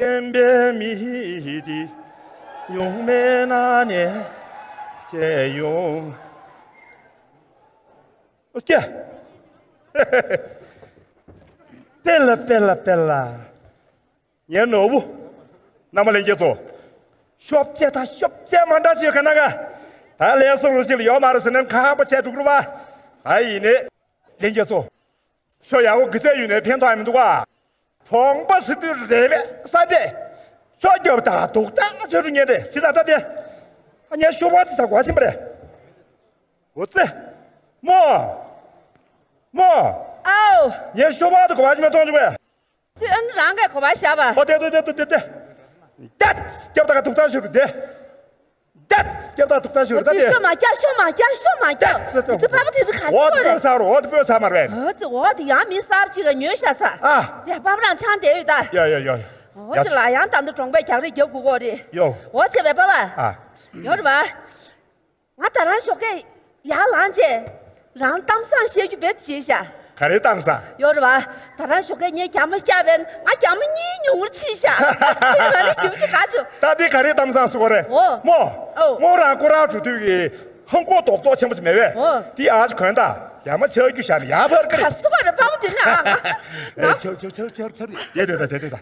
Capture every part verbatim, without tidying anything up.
བསྟན་པའི་མི་དེ་ཡོང་མེད་ན་ནས་བྱས་ཡོང་། ཨོ་ཀྱེ། པེ་ལ་པེ་ལ་པེ་ལ། ངའི་ནོར་བུ། རྣམ་པ་ལྷན་རྒྱས་ཚོ། ཤོབ་ཅེ་ད་ཤོབ་ཅེ་མ་འདྲ་ཅིག་ག་ན་ག་ད་ལས་སུ་རུ་ཞིག་ཡོད་མ་རེད་ཟེར་ནས་ཁག་པོ་བྱས་འགྲོ་གི་རེད་པ། ད་ཡིན་ནས། ལྷན་རྒྱས་ཚོ། ཤོ་ཡག་པོ་གི་ཚད་ཡོད་ནས་ཕན་ཐོགས་ཡ་མི་འདུག་ག་གྲོང་པ་ཟེར་དུས་རེད་པས་ས་དེ། ཤོ་རྒྱབ་ད་དུག་ད་ཆོས་རུ་ཉན་རེད་ཟེར་ད་ད་དེ། ཨ་ཉན་ཤོ་བ་ཚི་ད་གོ་ཤིན་པ་རེད། འོ་ཙི། མོ། མོ། ཨའོ། ངས་ཤོ་བ་དུ་གོ་བ་ཞིག་མ་མཐོང་བྱུང་བས། ཙི་ཨན་རང་གིས་གོ་བ་བཞག་པ། ཨོ་དེ་དེ་དེ་དེ་དེ། ཏད། རྒྱབ་ད་ག་དུག་ད་ཤོ་རུ་དེ། ཏད། རྒྱབ་ད་དུག་ད་ཤོ་རུ་ད་དེ། ཤོ་མ་རྒྱག་ཤོ་མ་རྒྱག་ཤོ་མ་རྒྱག་ཙི་ཙི་པ་པ་དེ་རི་ཁ་ཅི་འོ་དེ་པོ་རེད། ཚ་རུ་འོ་དེ་པོ་ཚ་མ་རེད། འོ་ཙི་འོ་དེ་ཡང་མི་གསར་ཅིག་ག་ཉོས་ཤ་ས། ཨ། ཡ་པ་པ་རང་ཆང་དེ་ཡོད་ད། ཡ་ཡ་ཡ་ཡ། འོ་ཙི་ལ་ཡང་ད་འདི་གྲོང་པའི་རྒྱག་རེས་རྒྱབ་དགོས་གོ་རེད། ཡོ། འོ་ཙི་བས་པ་པ། ཨ། ཡོ་རེད་པ། ང་ད་རང་ཞོགས་ཀས་ཡར་ལངས་རྗེས་རང་གཏམ་བཟང་བཤད་རྒྱུ་བེད་བྱས་ཤག་ག་རེ་གཏམ་བཟང་། ཡོད་རེད་པ། ད་རང་ཞོགས་ཀས་ངས་རྒྱ་མ་བཤད་པས་ང་རྒྱ་མ་གཉིས་ཉུང་ངུར་ཕྱིན་ཤག་ང་ནི་ཞིབ་ཅིག་ག་བྱུང་། ད་འདི་ག་རེ་གཏམ་བཟང་ཟེར་བ་རེད། འོ། མོ། ཨོ། མོ་རང་ཁོ་རང་འགྲོ་དུས་ཀྱི་ཧང་གོ་རྡོག་རྡོག་ཆེན་པོ་ཞིག་མེད་པས། འོ། འདི་ཨ་ཅེ་གོན་ད་རྒྱ་མ་ཆག་རྒྱུ་ཤག་ལ་ཡར་ཕར་ཀི་རེད། ག་སུ་བ་རེད་པ་པ་དེ་ནི་ཨ། ཨེ་ཆག་ཆག་ཆག་ཆག་ཆག་རེད། ཡེ་དེ་ད་དེ་དེ་ད་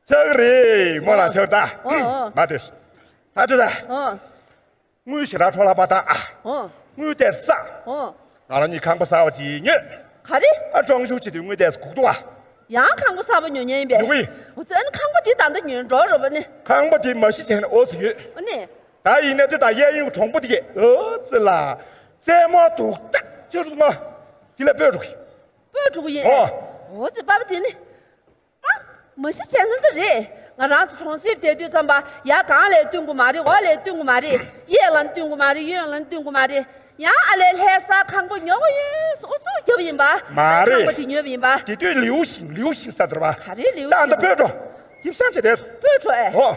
ཆག་རེད། མོ་རང་ཆག་ད། འོ་འོ། མ་དེ། ད་དེ་ད། འོ། དངུལ་ཞེ་དྲག་འཕྲོ་བརླག་མ་བཏང་ཨ། ཨོ། དངུལ་དེ་བསགས། ཨོ། ང་རང་གཉིས་ཁང་པ་གསར་པ་ཅིག་ཉོས། ག་རེ། ཨ་ཀྲོང་ཞུ་བྱེད་དུས་དངུལ་དེ་སྒུག་འདུག་ཨ། ཡང་ཁང་པ་གསར་པ་ཉོ་མཁན་ཡིན་པས། ཉོ་གི་ཡིན། འོ་ཙི་ཨ་ནི་ཁང་པ་འདི་ད་ལྟ་ཉོས་འགྲོ་རོགས་པ་ནི། ཁང་པ་འདི་མ་གཞི་བྱས་ན་ཨོ་ཙི་ཡོད། ཨ་ནི། ད་ཡིན་ན་དེ་དང་གཡས་གཡོན་གྲོང་པ་དེ་གས་ཨོ་ཙི་ལ། རྩེད་མོ་འདུག་ཏག་ཅོ་རུ་མ། དེ་ལ་སྤོས་འགྲོ་གི། སྤོས་འགྲོ་གི་ཡིན། ཨོ། ཨོ་ཙི་པ་པ་དེ་ནི། ཨ། མ་གཞི་བྱས་ན་འདི་རེད། ང་རང་ཚོ་གྲོང་གསེབ་བསྡད་དུས་ཙམ་པ་ཡ་གང་ལས་བསྟུན་གི་མ་རེད། འོག་ལས་བསྟུན་གི་མ་རེད། གཡས་ལ་བསྟུན་གི་མ་རེད། གཡོན་ལ་བསྟུན་གི་མ་རེད། ཡང་ཨ་ལས་ལྷ་ས་ཁང་པ་ཉོ་གི་ཡོད་ཟེར་ཨུ་ཚུགས་རྒྱབ་ཡིན་པ། མ་རེད། ཁང་པ་དེ་ཉོས་པ་ཡིན་པ། དེ་དུས་ལིའུ་ཞིང་ལིའུ་ཞིང་ས་དེར་བ། ག་རེ་ལིའུ་ད་ཞིང་འདི་སྤོས་འགྲོ། སྐྱིད་ཤང་བྱེད་དེ། སྤོས་འགྲོ་ཨེ། ཨོ།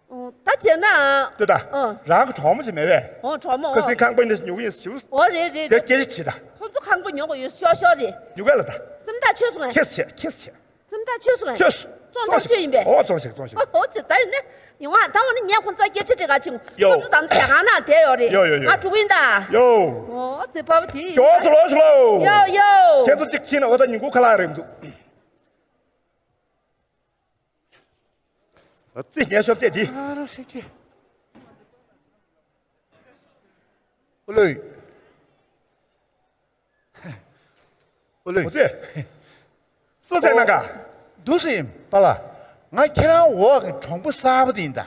ཨོ། ད་བྱས་ན། ལྟོས་ད། ཨོ། རང་གི་གྲོགས་མོ་ཅིག་མེད་པས། ཨོ་གྲོགས་མོ། ཁོ་ཨོ། སེམས་ཁང་པ་འདི་ཉོ་གི་ཡིན་ཟེར། ཨོ་རེད་རེད་དེ་རེད། སྐད་ཆ་བྱེད་ད། ཁོ་ཚོ་ཁང་པ་ཉོ་གི་ཡོད་ཤོག་ཤོག་རེད། ཉོ་ག་ལ་ད། སེམས་ཐག་ཆོད་སོང་ངས། ཁྱེད་ཆེ་ཁྱེད་ཆེ། སེམས་ཐག་ཆོད་སོང་ངས། ཆོད་སོང་། བཙོང་ཐག་ཆོད་ཡིན་པས། ཨོ་བཙོང་ཞིག་བཙོང་ཞིག་ཨོ་ཙི་ད་ཡིན་ནི། ཡོང་ཨ་ད་འོ་ནི་ངས་ཁོང་ཚོ་སྐད་ཆ་དྲི་ག་ཕྱིན། ཡོ། ཁོ་ཚོ་ད་ནི་ཟ་ཁང་ནང་བསྡད་ཡོད་རེད། ཡོ་ཡོ་ཡོ། ང་འགྲོ་གི་ཡིན་ད། ཡོ། ཨོ་ཙི་པ་པ་དེ་ཡིན། ཇོ་ཚོ་ལོ་ཚོ་ལོ། ཡོ་ཡོ། ཁྱེད་ཚོ་གཅིག་ཕྱིན་ན་ཨོ་ད་ཉིན་གུང་ཁ་ལག་རེད་མི་འདུག་ཨ་ཙི་ཉན་ཤོབ་ཙེ་དེ། ཨ་རོ་ཤི་ཀི། ཨོ་ལོས། ཨོ་ལོས། ཨོ་ཙི། སུ་ཚེ་ན་ག་འདུག་སེ་ཡིན་པ་ལ། ང་ཁྱེད་རང་འོག་གི་གྲོང་པ་གསར་པ་དེ་ཡིན་ད།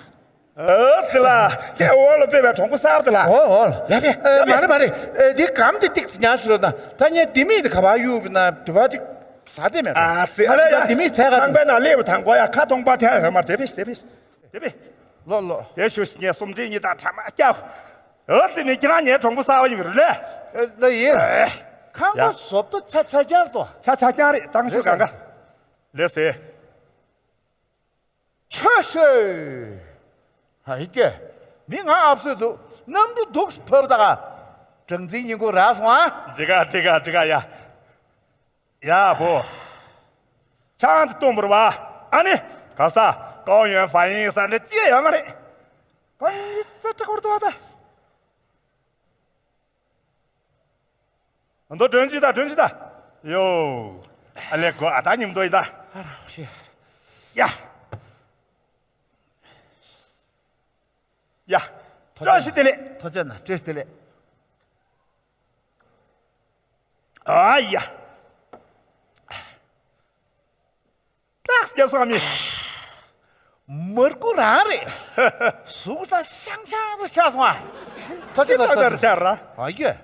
ཨོ་ཙི་ལ། ཁྱེད་འོག་ལ་སྤོས་པའི་གྲོང་པ་གསར་པ་དེ་ལ། འོ་འོ་ལ། ཡ་ཕེ། ཨ་མ་རེད་མ་རེད། ཨ་དེ་གམ་དེ་ཏིག་ཙི་ཉར་ཤོར་ད། ད་ངས་དེ་མིག་དེ་ག་པར་གཡུག་ན་དུ་བ་ཅིག་ཟ་དེ་མེད། ཨ་ཙི། ཨ་ལ་ཡ། ད་དེ་མིག་ཚད་ག་ཁང་པའི་ནང་སླེབས་པ་དང་གོ་ཡ་ཁ་སྟོང་པ་དེ་ཡོད་མ་རེད། དེ་ཕེ་དེ་ཕེ་དེ་ཕེ། ལོ་ལོ། དེ་ཞུ་ཞིག་ངས་སུམ་ཁྲི་གཉིས་དང་ཕྲ་མ་སྐྱབས། ཨོ་ཙི་ནི་ཁྱེད་རང་ངའི་གྲོང་པ་གསར་པ་ཡིན་པ་རེད་ལེ། ཨེ་ལ་ཡིན། ཨེ། ཁང་པ་ཡ། བཟོ་ལྟ་ཆ་ཆ་རྐྱང་རེད་དོ། ཆ་ཆ་རྐྱང་རེད། གཙང་ཤོས་གང་ག་ལེ་ཟེ། ཆོས་ཤོད། ཧ་ཧི་ཀེ། མི་ང་ཨབ་སོད་འདུག་གནམ་གྲུ་འདུག་ཕབ་ད་ག་སྦྲང་རྩིའི་ཉིན་གུང་རག་སོང་ཨ། འགྲིག་ག་འགྲིག་ག་འགྲིག་ག་ཡ། ཡ་བོ། ཆང་དེ་གཏོང་བར་བ། ཨ་ནི། ག་ས། ཀའོ་ཡོན་ཧྥ་ཡིན་ས་འདྲ་ཅི་ཡོད་མ་རེད། ཧྥ་ཡིན་ཙེ་ཏྲ་ཀོར་དུ་བ་ད། ཨ་མདོ་སྒྲོན་ཅི་ད་སྒྲོན་ཅི་ད། ཡོ། ཨ་ལེ་གོ་ཨ་ད་ཉིམ་མདོ་ཡི་ད། ཨ་ར་ཤི། ཡ། ཡ། བཀྲ་ཤིས་བདེ་ལེགས། ཐུགས་རྗེ་གནང་། བཀྲ་ཤིས་བདེ་ལེགས། ཨ་ཡ། ཏག་སྐྱབས་སོང་མི། མར་ཁུ་རང་རེད། གཟུགས་ད་ཤང་ཤང་རུ་ཆགས་སོང་ཨ། ཐུགས་རྗེ་གནང་། ཏག་ཏག་རུ་ཆགས་ར། ཨ་ཡོད།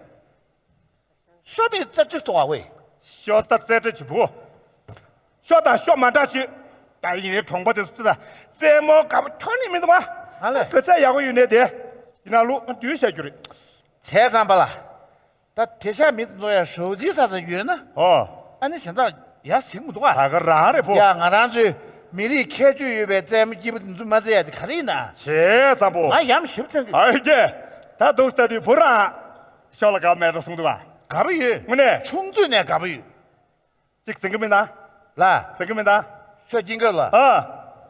ཤོ་མི་རྩེ་གྲི་གཏོང་བ་བས། ཤོ་ད་རྩེ་གྲི་བྱེད་པོ། ཤོ་དང་ཤོ་མ་འདྲ་ཞིག་ད་ཡིན་ནའི་གྲོང་པ་དེ་ཚོ་ད་རྩེད་མོ་དགའ་པོ་ཁྱོན་ནས་མི་འདུག་ཨ། ཨ་ལས། ག་ཚད་ཡག་པོ་ཡོད་ནའི་དེ། ཡིན་ན་ལུག་ང་དུས་བཤད་རྒྱུ་རེད། བྱས་ཙང་པ་ལ། ད་དེ་ཤ་མི་ཚོ་ཡ་ཞོ་ཅི་ས་ས་ཡོད་ན། ཨོ། ཨ་ནི་གཞན་དག་ཡ་ཟིན་མི་འདུག་ཨ། ད་ག་རང་རེད་པོ། ཡ་ང་རང་ཚོའི་མི་རིགས་ཁྱད་ཆོས་ཡོད་པའི་རྩེད་མོ་སྐྱིད་པོ་དེ་ཚོ་མ་རྩེ་ཡ་དེ་ག་རེ་ཡིན་ན། བྱས་ཙང་པོ། ང་ཡམ་ཞིབ་ཚན་གི། ཨ་ཡེ། ད་འདུག་ལྟ་དུས་བུ་རང་ཤོ་ལ་དགའ་མེད་འགྲོ་གསུངས་འདུག་ཨ། དགའ་པོ་ཡོད། དངོས་གནས། ཆུང་དུས་ནས་དགའ་པོ་ཡོད། གཅིག་འཛིན་གི་མིན་ན། ལ། འཛིན་གི་མིན་ན། ཤོ་སྐྱིན་གི་ལ། ཨ།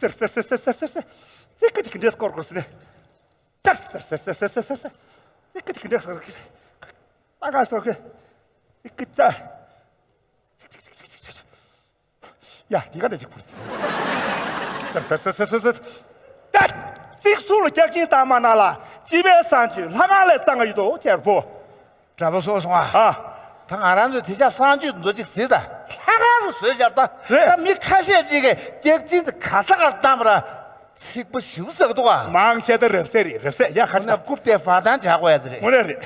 སེར་སེར་སེར་སེར་སེར་སེར། ཙི་ཀི་ཙི་ཀི་འདྲེས་སྐོར་སྐོར་སེ་ནས། ཙར་སེར་སེར་སེར་སེར་སེར་སེར། ཙི་ཀི་ཙི་ཀི་འདྲེས་སྐོར་སྐོར་སེ། ད་ག་སོ་གི། ཙི་ཀི་ཙ། ཡ། དེ་ག་ནས་ཅིག་བུར། ཟེར་ཟེར་ཟེར་ཟེར་ཟེར། ད། ཙིག་སུ་ལ་སྐྱག་ཆིན་བཏང་མ་ན་ལ། སྤྱི་པའི་གསང་སྤྱོད་ལྷ་ཁང་ལས་གཙང་བ་ཡོད་དོ་ཁྱེད་པོ། དྲ་པོ་སོ་སོང་ཨ། ཨ། ད་ང་རང་ཚོས་དེ་ཆ་གསང་སྤྱོད་མདོ་ཅིག་ཟིག་ད། ལྷ་ཁང་རུ་བཟོས་བཞག་ད། རེད། ད་མི་ཁ་ཤས་ཅིག་གིས་སྐྱག་ཆིན་དེ་ག་ས་གར་བཏང་བ་ར། ཚིག་པ་ཞིབ་ཟག་འདུག་ཨ། མང་ཆེ་ད་རབ་གསལ་རེད། རབ་གསལ་ཡ་ཁ་ཆེ་ད། རྐུབ་སྟེ་བར་ཐང་བྱ་དགོས་ཡ་དེ་རེད། དངོས་གནས་རེད།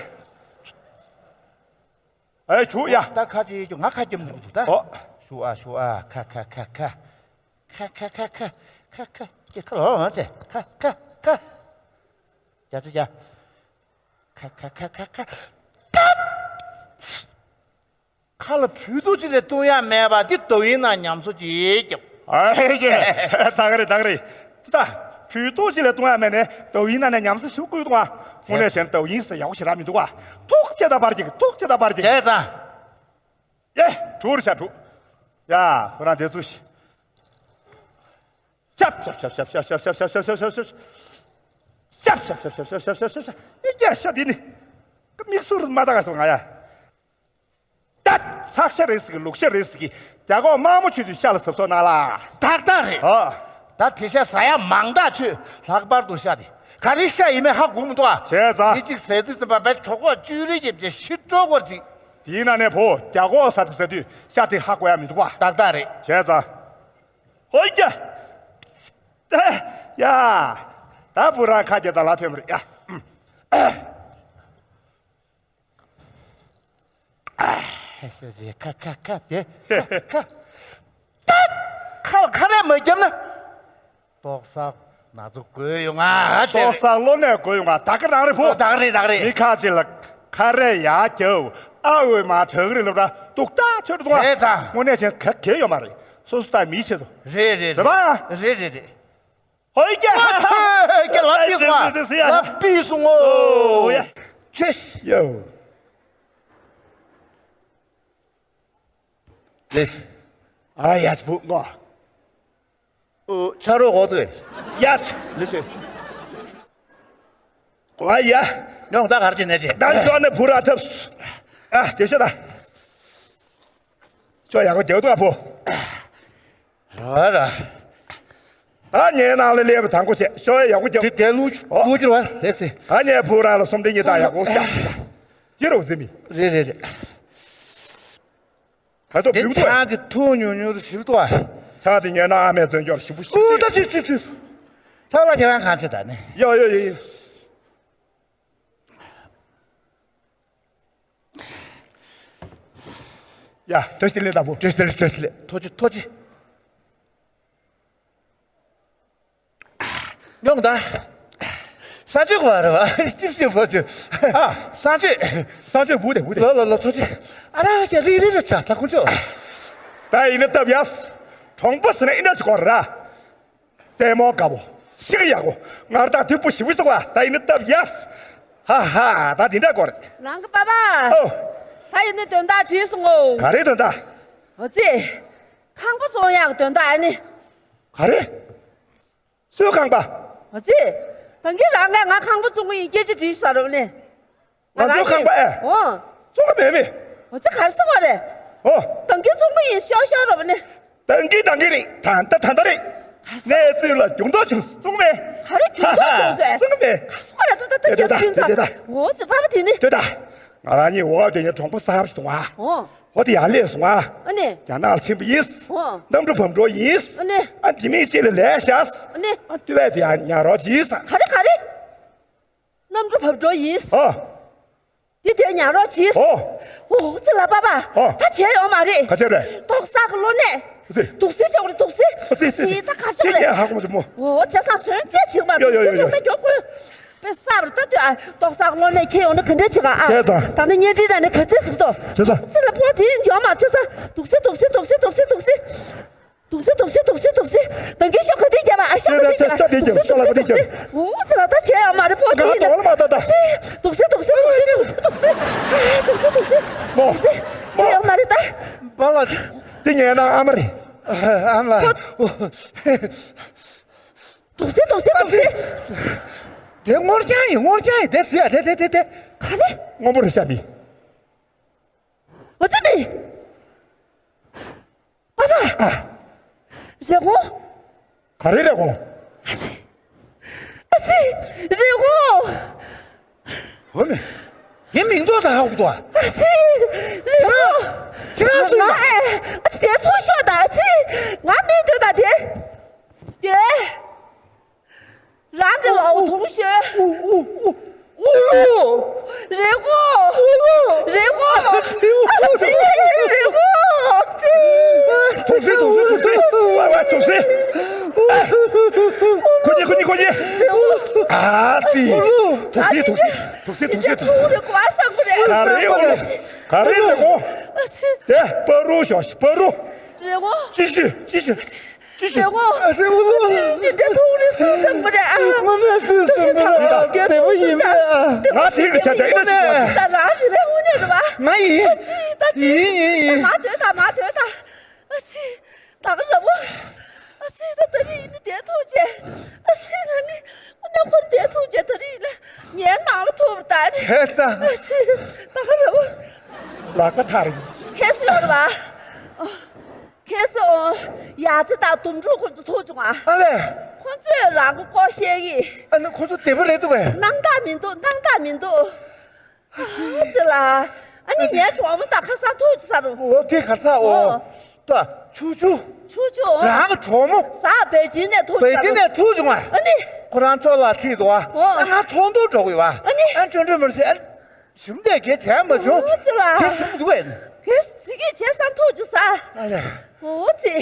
ཨེ་བྱུག་ཡ། ད་ཁ་ཅིག་ང་ཁ་སྐྱམ་འདུག་ད། ཨོ། བྱུག་ཨ་བྱུག་ཨ། ཁ་ཁ་ཁ་ཁ། ཁ་ཁ་ཁ་ཁ། ཁ་ཁ། ཁ་ཁ་ལོ་ཨ་ཙེ། ཁ་ཁ་ཁ། རྒྱ་ཙེ་རྒྱ། ཁ་ཁ་ཁ་ཁ་ཁ། ཁ་ལ་བུ་ཏོ་ཅིག་ལས་གཏོང་ཡ་མེད་པ་འདི་ཏོ་ཡིན་ན་ཉམས་གསོ་ཅིག་རྒྱབ། ཨ་ཧེ་ཀྱེ། ད་ག་རེད་ད་ག་རེད། ད་བུ་ཏོ་ཅིག་ལས་གཏོང་ཡ་མེད་ནས་ཏོ་ཡིན་ན་ནས་ཉམས་གསོ་ཞུ་དགོས་འདུག་ཨ། དངོས་གནས་བྱས་ན་ཏོ་ཡིན་ཟེར་ཡག་པོ་ཞེ་དྲག་མི་འདུག་ཨ། ཐུགས་རྗེ་ད་པར་གྱིས། ཐུགས་རྗེ་ད་པར་གྱིས། བྱས་ཙང་། ཡེ། གྲུར་བྱ་གྲུ། ཡ། ཁོ་རང་དེ་ཚོ་ཤི། ཤབ་ཤབ་ཤབ། ཨི་ཀྱེ་ཤ་དེ་ནི། མིག་ཟུར་མ་ད་ག་སོང་ང་ཡ། ད་ཚགས་ཤ་རེད་ཟེར་གི། ལུག་ཤ་རེད་ཟེར་གི། རྒྱ་གོག་དམར་མོ་ཆུ་དུས་ཤ་ལ་ཟབ་སོ་ན་ལ། ཏག་ཏག་རེད། ཨ། ད་དེ་ཤ་ཟ་ཡ་མང་དག་ཆུ་ལྷག་པར་དུ་ཤ་དེ་ག་རེ་ཤ་ཡིན་མེད་ཧ་གོ་མི་འདུག་ཨ། བྱས་ཙང་། དེ་གཅིག་ཟས་དུས་ཙམ་པ་བས་གྲོགས་པོ་བཅུ་རེ་བརྒྱབ་ཀྱི་ཤི་འགྲོ་སྐོར་ཅིག། དེའི་ནང་ནས་བོ་རྒྱ་གོག་ཟ་དེ་ཟ་དུས་ཤ་དེ་ཧ་གོ་ཡ་མི་འདུག་ཨ། ཏག་ཏག་རེད། བྱས་ཙང་། ཧོ་ཀྱ། ད་ཡ། ད་བུ་རང་ཁ་རྒྱ་ད་ལ་ཐོན་པ་རེད་ཡ། ཁ་ཁ་ཁ་དེ་ཁ་ཁ་ཁ། ཁ་ཁ་ལ་ཁ་རས་མ་བརྒྱབ་ན། ཏོག་ས་ན་ཚོ་དགོས་ཡོང་ང་། ཏོག་ས་གློ་ནད་དགོས་ཡོང་ང་། ད་ག་རང་རེད་བུ། ད་ག་རེད་ད་ག་རེད། མི་ཁ་ཅིག་ལ་ཁ་རས་ཡར་རྒྱབ། ཨ་འོས་མ་དྲག་རེད་ལབ་ར་ཏུག་ཏག་ཆོད་འདུག་ཨ། བྱས་ཙང་། དངོས་གནས་བྱས་ན་ག་གེ་ཡོད་མ་རེད། སོ་སོ་ལྟ་མིའི་ཆེད་དུ། རེད་རེད་རེད། རེད་པ། རེད་རེད་རེད། ཧོ་ཀྱ། ཧོ་ཀྱ་ལ་པི་སོང་ཨ། ལ་པི་སོང་ཨོ། ཨོ་ཡ། ཆེ་ཡོ། ལེ། ཨ་ཡ་བུ་ངོ། ཨོ། ཆ་རོགས་འོ་ཙེ། ཡ། ལེ་ཤེ། ཨ་ཡ། ཉོང་ད་གར་ཅི་ནས་ཅི། ད་ཅོ་ནས་བུ་ར་ཐབས། ཨ་དེ་ཤོད་ད། ཅོ་ཡག་པོ་རྒྱག་འདུག་ཨ་བུ། ར་ར། ཨ་ངའི་ནང་ལ་སླེབས་པ་དང་པོ་བྱས་ཤོ་ཡག་པོ་རྒྱག་དེ་དེ་ལུག་ཨོ། ལུག་ཅི་ར་ལེ་སེ། ཨ་ངའི་བུ་ར་ལ་སོམ་དེ་ཉི་ད་ཡག་པོ་རྒྱག་ཅི་རུ་ཟི་མི། རེད་རེད་རེད། ད་ལྟ་དེ་བུ་ཚོ། ཆང་དེ་འཐུང་ཉུང་ཉུང་རུ་ཞིབ་ཏོ། ཆང་དེ་ཉོས་ན་ཨ་མས་བཙོན་འཇོག་ཞིམ་པོ་ཞིག་ཨུ་ད་ཅི་ཅི་ཅི། ཐབས་ལ་ཁྱེད་རང་གང་བྱེད་ད་ནི། ཡོ་ཡོ་ཡོ་ཡོ། ཡ་བཀྲ་ཤིས་བདེ་ལེགས་ད་བུ། བཀྲ་ཤིས་བདེ་ལེགས། བཀྲ་ཤིས་བདེ་ལེགས། ཐོ་ཅི་ཐོ་ཅི། ཉོང་ད། ས་ཆུ་གོ་ར་བ་ཅིབ་ཅིབ་ཕོ་ཆུ། ཨ། ས་ཆུ། ས་ཆུ་བུ་དེ་བུ་དེ། ལོ་ལོ་ལོ་ཐོ་ཅི། ཨ་ར་ཀྱ་རི་རི་རི་ཆ་ད་ཁུ་ཆོ། ད་ཡིན་ན་སྟབས་ཡ། གྲོང་པ་ཟེར་ན་ཨི་འདྲ་ཞིག་གོ་ར། དཔལ་མོ་དགའ་བོ། ཤི་གི་ཡག་གོ། ང་རང་ད་དུས་པོ་ཞིག་བུ་སོང་བ་ད་ཡིན་ན་སྟབས་ཡག་ཧ་ཧ། ད་འདི་འདྲ་གོ་རེད། རང་གི་པ་པ། ཨོ། ད་ཡིན་ན་དོན་དག་དྲིས་སོང་ངོ་། ག་རེ་དོན་དག་འོ་ཙི། ཁང་པ་བཙོང་ཡག་གི་དོན་དག་ཨ་ནི། ག་རེ། སུའི་ཁང་པ། འོ་ཙི། ད་གིན་རང་གིས་ང་ཁང་པ་བཙོང་གི་ཡིན་སྐད་ཆ་དྲིས་ཤག་རོགས་ནས། ང་ཚོའི་ཁང་པ་ཨེ། ཨོ། བཙོང་གི་མེད་མེད། འོ་ཙི་ག་རེ་ཟེར་བ་རེད། ཨོ། ད་གིན་བཙོང་གི་ཡིན་ཤོག་ཤོག་རོགས་ནས། ད་གིན་ད་གིན་རེད། ད་ལྟ་ད་ལྟ་རེད། གནས་ཚུལ་ལ་འགྱུར་ལྡོག་བྱུང་སོང་མེད། ག་རེ་འགྱུར་ལྡོག་བྱུང་སོང་། བཙོང་གི་མེད། ག་རེ་ཟེར་བ་རེད། ད་ད་ད་དེ་ད་ད་དེ་ད། འོ་ཙི་པ་པ་དེ་ནི། དེ་ད། ང་རང་གཉིས་འོ་དེ་ཉིད་གྲོང་པ་གསར་པ་ཞིག་འདུག་ཨ། ཨོ། འོ་དེ་ཡར་སླེབས་སོང་ཨ། ཨ་ནི། རྒྱ་ནག་ལ་ཕྱིན་པ་ཡིན། ཨོ། གནམ་གྲུ་བབས་འགྲོ་ཡིན། ཨ་ནི། ཨ་དེ་མིན་ཅིག་ལ་ལས་བཞག་ཨ་ནི། ཨ་ལྟོ་བས་དེ་ཡར་ཉལ་རོགས་གྱིས། ག་རེ་ག་རེ། གནམ་གྲུ་བབས་འགྲོ་ཡིན། ཨོ། དེ་དེར་ཉལ་རོགས་གྱིས། ཨོ། ཨོ་ཙི་ལ་པ་པ། ཨོ། ད་བྱས་ཡོང་མ་རེད། ག་བྱས་རེད། ཏོག་ཙམ་གློ་ནད། ཨོ་ཙི། དུག་སེལ་ཆོག་རེད་དུག་སེལ། ཨོ་ཙི་ཙི། ཙི་ད་ག་ཆོག་རེད། དེ་ངས་ཧ་གོ་མ་ཐུབ་མོ། ཨོ་བྱས་ཙང་ཟོན་ཅེས་བྱེད་མ་ཡོ་ཡོ་ཡོ་དུག་སེལ་ཡོ། ཆོག་ད་མགྱོགས་ཁོས། པེ་སབ་རེད་ད་ལྟོས་ཨ། ཏོག་ཙམ་གློ་ནད་ཁྱེར་ཡོང་ན་ག་འདྲ་བྱེད་ག་ཨ། བྱས་ཙང་། ད་ནི་བརྙན་འཕྲིན་ནང་ནས་ག་ཚད་ཟིག་ཏོ། བྱས་ཙང་། ཙི་ལ་པོ་དེ་ཡོང་མ་བྱས་ཙང་དུག་སེལ་དུག་སེལ་དུག་སེལ་དུག་སེལ་དུག་སེལ། དུག་སེ་དུག་སེ་དུག་སེ་དུག་སེ། ད་གིན་ཤོག་ག་དེ་རྒྱབ་ཨ་ཤོག་ག་དེ་རྒྱབ། ཤོག་དེ་རྒྱབ། ཤོག་ལ་ག་དེ་རྒྱབ། འོ་ཙི་ལ་ད་བྱས་ཡོད་མ་རེད་པོ་དེ་ཡིན་ན། ང་དོག་ལ་མ་ད་ད། དུག་སེ་དུག་སེ་དུག་སེ་དུག་སེ་དུག་སེ། དུག་སེ་དུག་སེ་མོ། དུག་སེ། བྱས་ཡོད་མ་རེད་ད། པ་ལ། དེ་ངའི་ནང་ཨ་མ་རེད། ཨ་མ་ལ། དུག་སེ་དུག་སེ་དུག་སེ། དེ་སྔོ་རྐྱང་ཡིན་སྔོ་རྐྱང་ཡིན་དེ་ཟེར་ཡ་དེ་དེ་དེ་དེ། ག་རེ། སྔོན་པོ་རེད་ཤག་མི། འོ་ཙི་མི། པ་པ། ཨ། རེ་སྒོང་། ག་རེ་རེ་སྒོང་། ཨ་ཙི། རེ་སྒོང་། འོ་མི། ངའི་མིང་ཐོག་ད་ཧ་གོ་འདུག་ཨ། ཨ་ཙི། རེ་སྒོང་། ཁྱེད་རང་སུ་ཡིན་ན། ཨ་ཙི་དེ་ཚོ་ཤོག་ད་ཨ་ཙི། ང་མིང་དོན་དང་དེ། དེ། རང་གི་ལའོ་ཐུང་ཤོས། ཨུ་ཨུ་ཨུ་ཨུ་ལུ། རེ་སྒོང་། ཨུ་ལུ། རེ་སྒོང་། ཨ་ཙི། རེ་སྒོང་། ཨ་ཙི། དུག་སེལ་དུག་སེལ་དུག་སེལ། ཝ་ཝ་དུག་སེལ། ཁོ་གཉིས་ཁོ་གཉིས་ཁོ་གཉིས། རེ་སྒོང་། ཨ་ཙི། དུག་སེལ་དུག་སེལ་དུག་སེལ་དུག་སེལ་དུག་སེལ། ག་རེ་ཨུ་ལུ། ག་རེ་རེ་སྒོང་། ཨ་ཙི། དེ་པ་རུ་ཤོག་པ་རུ། རེ་སྒོང་། ཅི་ཞུ་ཅི་ཞུ། ཅི་ཞིག་རེ་སྒོང་། ཨ་ཙི་ཨུ་ལུ། འདི་འདྲ་ཐུག་རེ་སུ་བསམ་པ་རེད་ཨ། དངོས་གནས་སུ་བསམ་པ་རེད་ཨ། བདེ་པོ་ཡིན་པས་ཨ། ང་ཚིག་རེ་ཆ་ཆ་ཡིན་ན་ཅི་ད་རང་རེ་བའི་དངོས་གནས་རེད་བ། ང་ཡིན། ཨ་ཙི་ད་ཅི། ཡིན་ཡིན་ཡིན། མ་དོད་ད་མ་དོད་ད། ཨ་ཙི། ད་ག་རེད་བ། ཨ་ཙི་ད་ད་རེས་ཡིན་ན་དེ་ཐུག་ཅེ། ཨ་ཙི་ང་ནི་ཨ་ནི་ཁོར་དེ་ཐུག་ཅེ་ད་རེས་ཡིན་ན་ངའི་ནང་ལ་ཐུག་པ་ད་རེད། བྱས་ཙང་། ཨ་ཙི་ད་ག་རེད་བ། ལག་པ་ཐག་རིང་། ཁྱེད་སུ་ཡོད་རེད་བ། ཁྱེད་སོང་། ཡ་ཙི་དང་དུམ་གྲུ་ཁོ་ཚོ་ཐུག་བྱུང་ཨ། ཨ་ལས། ཁོ་ཚོས་རང་མགོ་སྐོར་བཤད་ཀྱི། ཨ་ནི་ཁོ་ཚོ་བདེ་པོ་རེད་འདུག་གས། སྣང་དག་མི་འདུག་སྣང་དག་མི་འདུག་ཨ་ཙི་ལ། ཨ་ནི་ངའི་གྲོགས་མོ་དང་ཁ་སང་ཐུག་བྱུང་ས་རུ། འོ་དེ་ག་ས་འོ། ཨོ། ད་ཆུ་ཆུ། ཆུ་ཆུ་འོ། རང་གི་གྲོགས་མོ། ས་པེ་ཅིན་ནས་ཐུག་བྱུང་ས་རུ། པེ་ཅིན་ནས་ཐུག་བྱུང་ཨ། ཨ་ནི། ཁོ་རང་ཚོ་ལ་ཁྲིད་འདུག་ཨ། ཨོ། ཨ་ང་ཚོགས་འདུར་འགྲོ་དགོས་པ། ཨ་ནི། ཨ་ཅོ་འདྲི་མར་སེ་ཨ། ཞུམ་དེ་གས་བྱས་མ་བྱུང་། འོ་ཙི་ལ། དེ་སུ་འདུག་ཨེ། གས་ཟི་གས་བྱས་སང་ཐུག་རྒྱུ་ས། ཨ་ལས། འོ་ཙི།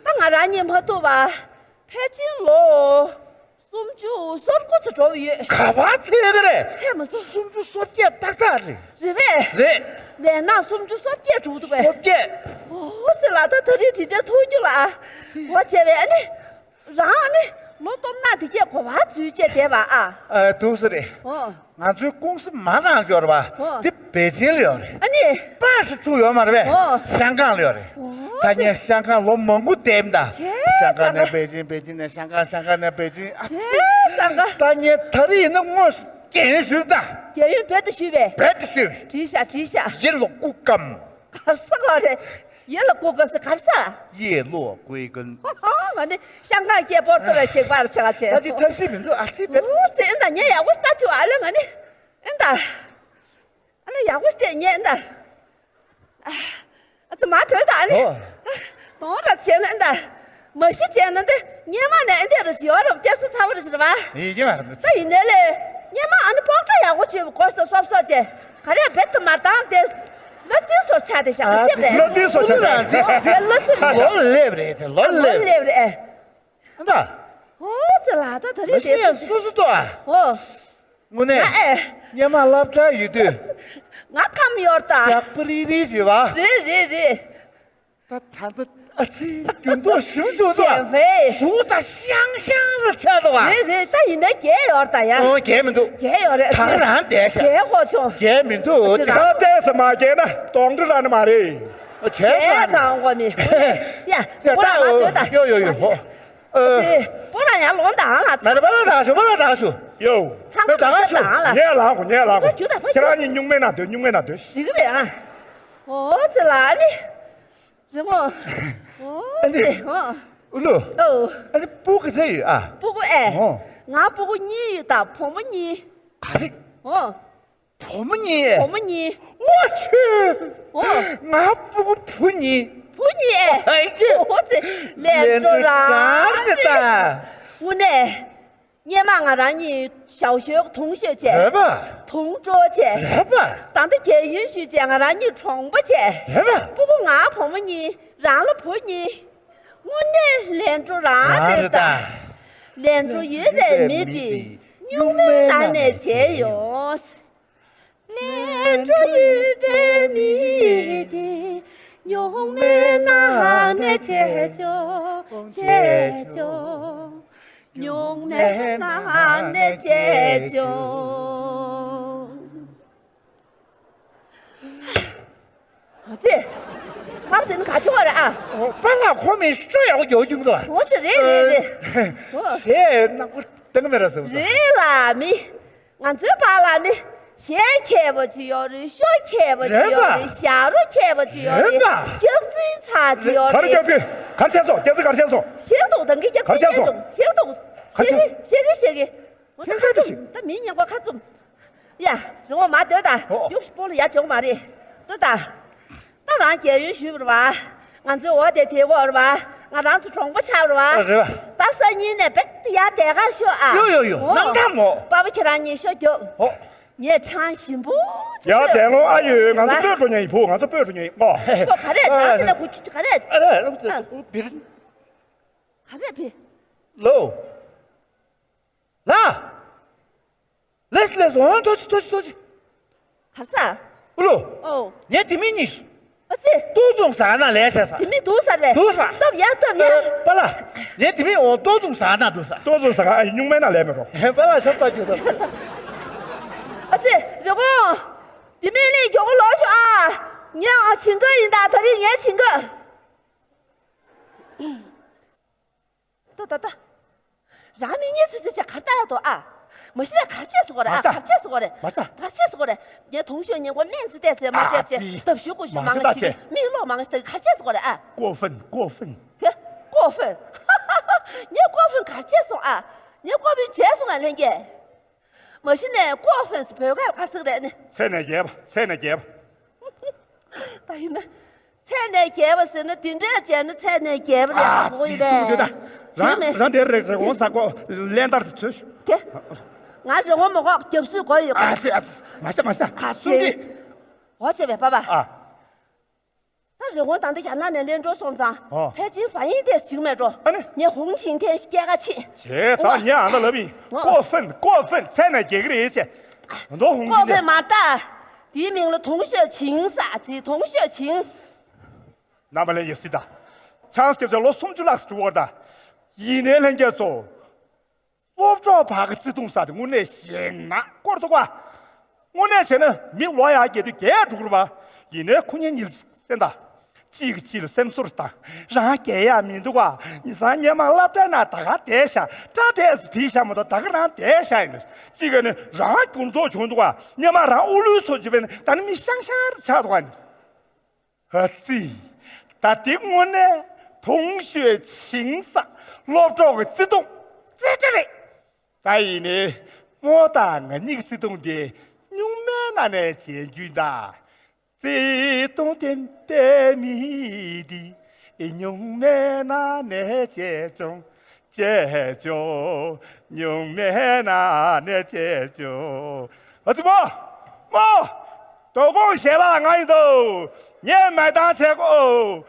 ད་ང་རང་གཉིས་མ་ཐུག་པ། ཕལ་ཆེར་ལོ། སུམ་ཅུ་སོ་དགུ་ཙམ་འགྲོ་ཡོད། ག་པར་ཚད་ག་རེད། ཚད་མ་སོང་། སུམ་ཅུ་སོ་བརྒྱད་ཏག་ཏག་རེད། རེད་པས། རེད། ལས་ན་སུམ་ཅུ་སོ་བརྒྱད་འགྲོ་འདུག་པས། སོ་བརྒྱད། འོ་ཙི་ལ་ད་ད་རེས་དེ་འདྲ་ཐུག་རྒྱུ་ལ། འོ་བྱས་པས་ཨ་ནི། རང་ནི་ལོ་སྟོབས་ན་དེ་གས་གོ་བ་འཛུལ་བྱས་བསྡད་པ་ཨ། ཨ་འདུག་སེ་རེད། ཨོ། ང་ཚོའི་ཀུང་སི་མ་རང་ཡོད་རེད་བ། ཨོ། དེ་པེ་ཅིན་ལ་ཡོད་རེད། ཨ་ནི། པ་ཞིག་ཚུགས་ཡོད་མ་རེད་པས། ཨོ། ཤང་ཀང་ལ་ཡོད་རེད། ཨོ། ད་ངས་ཤང་ཀང་ལོ་མང་པོ་བསྡད་ད། ཤང་ཀང་ནས་པེ་ཅིན་པེ་ཅིན་ནས་ཤང་ཀང་ཤང་ཀང་ནས་པེ་ཅིན་ཨ། ད་ངས་ད་རེས་ཡིན་ན་དངོས་སུ་རྒན་ཡོལ་ཞུས་ད། རྒན་ཡོལ་རྦད་དེ་ཞུས་པས། རྦད་དེ་ཞུས་པས། བྲིས་ཤག་བྲིས་ཤག་ཡེ་ལོ་སྐུ་ཁམས། གར་ས་ག་རེ། ཡེ་ལོ་སྐུ་ཁམས་ཟེར་གར་ས། ཡེ་ལོ་སྐུ་ཁམས། ཧོ་ཧོ་ང་ནི་ཤང་ཀང་སྐད་པོར་ཏོ་ལ་ཁྱེག་པར་ཆ་ཆེ། ད་ཅི་ཐབས་ཤེས་མི་འདུག་ཨ་ཙི་བེ། འོ་ཙི་ཨེ་ད་ངས་ཡག་པོ་ལྟ་ཆུ་ཨ་ལེ་ང་ནི། ཨེ་ད། ཨ་ལེ་ཡག་པོ་བལྟས་ཉན་ད། ཨ་ཙི་མ་དོན་ད་ཨ་ལེ། ཧོ། དོན་ར་བྱས་ན་ཨེ་ད། མ་གཞི་བྱས་ན་འདི་སྔོན་མ་ནས་ཨེ་འདི་རུ་ཡོད་རུང་བལྟས་ས་ཚ་བོ་རེད་ཟེར་བ། ཡིན་གྱི་མ་རེད། ད་ཡིན་ནའི་ལེ། སྔོན་མ་ཨ་ནི་པོག་ཁྲ་ཡག་པོ་བྱོས་པའི་སྐོར་སོ་སོབ་སོབ་བྱས། ག་རེ་ཡང་བེད་དུ་མ་བཏང་སྟེ། གླ་རྩི་སོར་ཆགས་ཏེ་བཞག་པ་ཅེས་རེད། གླ་རྩི་སོར་ཆགས་ཏེ། གླ་རྩི་རེད། ལོ་ལེབ་རེད་དེ་ལོ་ལེབ་རེད། ལོ་ལེབ་རེད། ཨ་ད། ཨོ་ཙི་ལ་ད་ད་རེས་དེ་ཚོ་སུ་སུ་ཏོ་ཨ། ཨོ། དངོས་གནས། ཨ་ཨེ། སྔོན་མ་སློབ་གྲྭ་ཡོད་དུས། ང་ཁམས་ཡོད་ད། རྒྱག་པ་རིལ་རིལ་བྱེད་པ། རེད་རེད་རེད། ད་ད་ད། ཨ་ཙི། རྒྱུན་དུ་ཞིམ་བྱུང་སོ། ཞེ་བའི། ཟུག་དང་ཤང་ཤང་རུ་ཆགས་འདུག་བ། རེད་རེད། ད་ཡིན་ན་རྒྱལ་ཡོད་ད་ཡ། ཨོ། རྒྱལ་མི་འདུག་རྒྱལ་ཡོད་རེད། ད་ག་རང་བསྡད་ཤག་རྒྱལ་ཧོ་བྱུང་། རྒྱལ་མི་འདུག་ད་ལྟས་སུ་མ་རྒྱལ་ན་གདོང་འདྲི་ར་ནི་མ་རེད། ཨ། བྱས་རྒྱལ་ཙང་། སང་གོ་མི། ཡ། ཡ། ད་ད། ཨོ། ཡོ་ཡོ་ཡོ། ཧོ། ཨ། པོ་ར་ཡང་ལོང་དང་ང་ཚ། ན་རེ་པ་ལ་ད་ཞུ། པ་ལ་ད་ཞུ། ཡོ། ཚང་མ་ད་ང་ཞུ། ང་ལ་ངས་ལང་གོ། ངས་ལང་གོ། ཁྱེད་རང་གཉིས་སྨྱུག་མའི་ནང་སྡོད། སྨྱུག་མའི་ནང་སྡོད། ཞིག་རེད་ཨ། ཨོ་ཙི་ལ་ནི། རི་མོ། ཨོ་ཨ་ནི། ཙི། ཨོ། ཨུ་ལུ། ཨོ། ཨ་ནི་སྤུ་གུ་ཚེ་ཡོད་ཨ། སྤུ་གུ་ཨེ། ཨོ། ང་སྤུ་གུ་གཉིས་ཡོད་ད། བུ་མོ་གཉིས། ག་རེ། ཨོ། བུ་མོ་གཉིས། བུ་མོ་གཉིས། ཨོ་ཆོས། ཨོ། ང་སྤུ་གུ་བུ་གཉིས། བུ་གཉིས་ཨེ། ཨ་ཡེ། ཨོ་ཙི། ལན་འགྲོ་རང་རེད་ད། དངོས་གནས། སྔོན་མ་ང་རང་གཉིས་ཞའོ་ཞོའི་གྲོང་ཤོས་བྱས། རེད་པ། གྲོང་ཚོ་བྱས། རེད་པ། ད་ལྟ་རྒྱལ་ཡུལ་ཞུས་བྱས་ང་རང་གཉིས་གྲོང་པ་བྱས། རེད་པ། སྤུ་གུ་ང་བུ་མོ་གཉིས། རང་ལ་བུ་གཉིས། དངོས་གནས་ལན་གྲུ་རང་རེད་ད། ལན་གྲུ་ཡོད་པའི་མི་དེ་སྨྱུག་མའི་ནང་ནས་བྱས་ཡོང་། ལན་གྲུ་ཡོད་པའི་མི་དེ་སྨྱུག་མའི་ནང་ནས་བྱས་ཆོག་བྱས་ཆོག་སྨྱུག་མའི་ནང་ནས་བྱས་ཆོག་ཨ་ཙི། ཕར་དེ་ནི་ག་ཆོག་རེད་ཨ། ཨོ། པཱ་ལགས་ཁོ་མི་ཤོ་ཡག་པོ་རྒྱག་བཅུག་འདུག་ཨོ་ཙི། རེད་རེད་རེད། ཨོ། ཞེས་ནག་པོ་སྟེང་མེད་ར་ཟེར་བ། རེད་ལ་མི། ང་ཚོའི་པཱ་ལགས་ནི་གཞས་མཁས་པོ་ཅིག་ཡོད་རེད། ཤོ་མཁས་པོ་ཅིག་ཡོད་རེད། རེད་པ། ཞབས་བྲོ་མཁས་པོ་ཅིག་ཡོད་རེད། རེད་པ། སྐྱག་རྫུན་ཚ་ཅིག་ཡོད་རེད། ག་རེ་སྐྱག་རྫུན། ག་རེ་བྱས་སོང་། སྐྱག་རྫུན་ག་རེ་བྱས་སོང་། ཤེས་འདུག་ད་གིན་སྐྱག་རྫུན་བྱས་སོང་། ཤེས་འདུག་ཤེས་ཀྱི་ཤེས་ཀྱི་ཤེས་ཀྱི། ཁྱེད་ཚོ་ད་མི་ཉེན་ཁ་ཁ་བཙུམ། ཡ། རི་བོང་མ་སྡོད་ད། ཨོ། ཡུག་ཤི་པོ་ལ་ཡ་བྱུང་མ་རེད། སྡོད་ད། ད་རང་རྒྱལ་ཡུལ་ཞུས་པ་རེད་བ། ང་ཚོའི་འོ་དེ་དེ་འོ་རེད་བ། ང་རང་ཚོ་གྲོང་པ་ཆགས་རེད་བ། རེད་བ། ད་སང་ཉིན་ནས་རྦད་དེ་ཡར་དེ་ག་ཤོག་ཨ། ཡོ་ཡོ་ཡོ། ཨོ། སྣང་དག་མོ། པ་ཕ་ཁྱེད་རང་གཉིས་ཤོ་རྒྱོབ། ཨོ། ངས་ཆང་ཞིམ་པོ་ཅིག་ཡ་བཙོས། དེ་ལོ་ཨ་ཡོད། ང་ཚོ་སྤོས་འགྲོ་མཁན་ཡིན། བུ། ང་ཚོ་སྤོས་འགྲོ་མཁན་ཡིན། ཨོ། ཨོ། ག་རེ། ཨ། ད་དེ་ལ་གུ་ག་རེ། ཨ་རེ། ཨ། བིར། ག་རེ་བི། ལོ། ལ། ལེས་ལེས། འོང་། ཐོ་ཅི་ཐོ་ཅི་ཐོ་ཅི། གར་ས། ཨུ་ལོ། ཨོ། ངས་དེ་མིན་གཉིས། ཨ་ཙི། ཏོག་ཙོང་ཟ་ན་ལས་བྱ་ས། དེ་མིན་དུག་ཟ་རེད། དུག་ཟ། སྟབས་ཡག་སྟབས་ཡག་ཨ། པཱ་ལགས། ངས་དེ་མིན་འོང་། ཏོག་ཙོང་ཟ་ན་དུག་ཟ། ཏོག་ཙོང་ཟ་ག་ཨ་སྨྱུག་མའི་ནང་ལས་མི་རུང་། ཧེ། པཱ་ལགས་ཆབ་ཚ་རྒྱུ་དང་། ཨ་ཙི། རི་བོང་། དེ་མིན་ནི་མགྱོགས་པོ་ལོག་ཤོག་ཨ། ངས་ཨ་བྱིན་ག་ཡིན་ད། ད་རིང་ངས་བྱིན་ག་ད་ད་ད། རང་མི་ཉེ་ཚེ་ཚེ་ཆ་གར་ལྟ་ཡ་དོ་ཨ། མ་གཞི་ལ་གར་ཆས་སུ་གོ་རེ་ཨ། མ་ས། གར་ཆས་སུ་གོ་རེ། མ་ས། གར་ཆས་སུ་གོ་རེ། ངའི་ཐོང་ཤོས་ཉེན་ཀོ་སྨན་རྩིས་ཏེ་ཚེ་མ་ཨ་སྐྱེ་ཅི། ཨ་ཙི། སྟབས་ཞུ་ཀུ་ཞུ་མ་མང་ས་ཆེ་ཅི། མིག་ལོག་མང་ས་ཆེ། གར་ཆས་སུ་གོ་རེ་ཨ། ཀོ་ཧྥན། ཀོ་ཧྥན། ཧེ། ཀོ་ཧྥན། ངའི་ཀོ་ཧྥན་གར་ཆས་སོང་ཨ། ངའི་ཀོ་ཧྥན་བྱས་སོང་ཨ་ལྷན་རྒྱས། མ་གཞི་ནས་ཀོ་ཧྥན་སི་བོད་སྐད་ལ་ག་ཟེར་རེད་ནི། ཚད་ནས་རྒྱས་པ། ཚད་ནས་རྒྱས་པ། ད་ཡིན་ན། ཚད་ནས་རྒྱས་པ་ཟེར་ན་དེ་འདྲས་བྱས་ན་ཚད་ནས་རྒྱས་པ་རེད། ཨ་ཙི། ངོ་ཡིན་པས། ཐུག་ཐུག་ད། རང་མེད། རང་དེར་རེག་རེག་འོང་ས་ཀོ་ལན་ལྟར་ཚོས། དེ། ང་རི་བོང་མོ་ཁོག་རྒྱབ་སུས་གོ་ཡོད་ག་ཨ་ཙི། ཨ་ཙི། མ་ཤ་མ་ཤ། ཨ་ཙི། གསུང་གི། འོ་བྱས་པས་པ་པ། ཨ། ད་རི་བོང་ད་ལྟ་རྒྱ་ནག་ནས་གླེན་གྲོགས་སོང་ཙང་། ཨོ། ཕལ་ཆེར་ཧྥ་ཡིན་ཏེ་ཟིག་མེད་འགྲོ། ཨ་ནི། ངས་ཧུང་ཆིང་ཐེན་སྐྱེལ་ག་ཕྱིན། བྱས་ཙང་ངས་ཨ་ན་ལབ་ཡིན། ཨོ། ཀོ་ཧྥན། ཀོ་ཧྥན། ཚད་ནས་རྒྱས་ཀྱི་རེད་ཅེས། མདོ་ཧུང་ཆིང་ཐེན། ཀོ་ཧྥན་མ་ལྟ། དེའི་མིང་ལ་ཐོང་ཤོད་ཆིང་ཟེར་ཟེར། ཐོང་ཤོད་ཆིང་། རྣམ་པ་ལྷན་རྒྱས་སྲིད་ད། ཆང་སྐྱབས་ཆ་ལོ་སུམ་ཅུ་ལྷག་ཙམ་འགྲོ་གི་རེད་ད། ཡིན་ནའི་ལྷན་རྒྱས་ཚོ། སློབ་གྲོགས་བར་གྱི་བརྩེ་དུང་ཟེར་དེ་དངོས་གནས་ཞེད་སྣང་སྐོར་འདུག་ག་དངོས་གནས་བྱས་ན་མི་ལོ་ཡར་རྒྱས་དུས་རྒས་འགྲོ་གི་རེད་པ། ཡིན་ནའི་ཁོ་གཉིས་གཉིས་སེམས་ད། གཅིག་གིས་གཅིག་ལ་སེམས་གསོ་རེ་བཏང་། རང་རྒས་ཡག་མི་འདུག་ག་ཉི་ཟ་སྔོན་མ་སློབ་གྲྭའི་ནང་ད་ག་བསྡད་ཤག་སྐྲ་དེ་ཙམ་བུད་ཤག་མ་གཏོགས་ད་ག་རང་བསྡད་ཤག་ཡིན། གཅིག་གིས་ནི་རང་འགྱུར་ལྡོག་བྱུང་འདུག་ག་སྔོན་མ་རང་ཨུ་ལུའི་ཚོ་བྱེད་པས་ནི་ད་ནི་མི་ཤང་ཤང་རེ་ཆགས་འདུག་ག་ཨ་ཙི། ད་དེ་དངོས་གནས་ཐོང་ཤོད་ཆིང་ཟེར། སློབ་གྲོགས་ཀྱི་བརྩེ་དུང་རྩེ་གྲ་རེད། ད་ཡིན་ནའི་མོ་དང་ང་གཉིས་ཀྱི་བརྩེ་དུང་དེ་སྨྱུག་མའི་ནང་ནས་མཇལ་རྒྱུ་ཡིན་ད། བརྩེ་དུང་ལྡན་པའི་མི་དེ་སྨྱུག་མའི་ནང་ནས་མཇལ་བྱུང་། མཇལ་བྱུང་། སྨྱུག་མའི་ནང་ནས་མཇལ་བྱུང་། ཨ་ཙི་མོ། མོ། དོ་དགོང་ཞལ་ལག་ང་ཡིན་དོ། ངས་མེ་བཏང་བྱེད་གོ།